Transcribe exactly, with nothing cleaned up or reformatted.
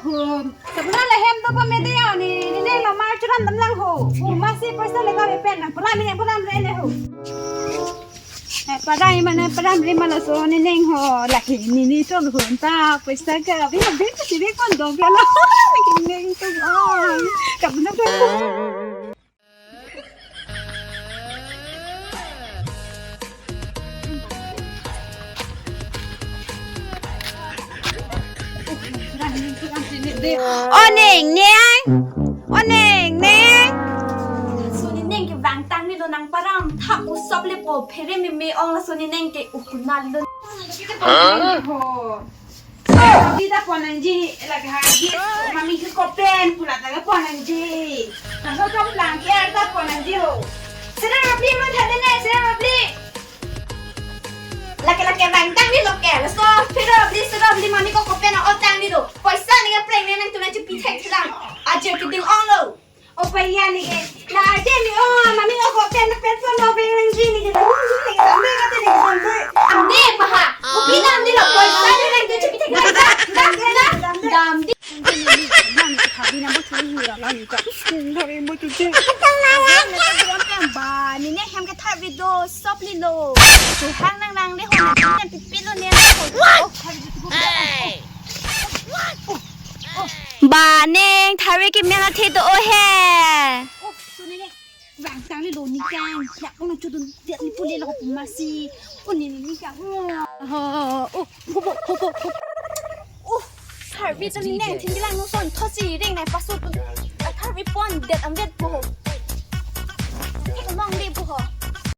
Ho, sabra le hem do pa mede ya ni, ni ne lo mar churam dam lang ho. Ho, masi paisa le gari pen nang pura mi ne pura mi ne ho. Eh, padai mana padam ri mala so ni neng ho lahi ni ni ton ho ta paisa ka bi bi si bi kon do bela ni neng to ah kap na ko. O neng neng, o neng neng. Laso ni neng ke vangtang ni lo nang param thap usop le po phere me me ong laso ni neng ke ukuna lo. Ho. Di ta pon nangji, la ke ha di, mami ke kopen pula ta ke pon nangji. Ta so kam lang ke ta pon nangji ho. Sera rabli ma thade ne, sera rabli. Lake lake vangtang ni lo ke, so, sera rabli, sera rabli mami ko kopen o tang ni do. Paisa ni ke preng ne nang tu nang chepi thek lang. Ajer ke ding ong lo. O paya ni ke. Na ajer ni o mami ko kopen na pen pon lo veng nangji ni ke. Ni sampai kata ni sampai. Ande paha. Kopi nam ni lo paisa ni nang tu chepi thek lang. Dam di. Ba, ni ne hem ke thar video sop li lo. Su hang nang nang le ho, ni ne pipi lo ne. Oh, thar video tu. Ba neng thar video ke mela the do o he. Oh, su ni ne. Vangtang li lo ni kang. Ya, unu chudun dia ni pule lo ko masi. Uni ni ni kang. Oh, oh, oh, oh. Hobo, hobo, hobo. Uh, tharvi ta ni neng thin lang no son thosi ring nai pasu tu. A tharvi pon det am vet po.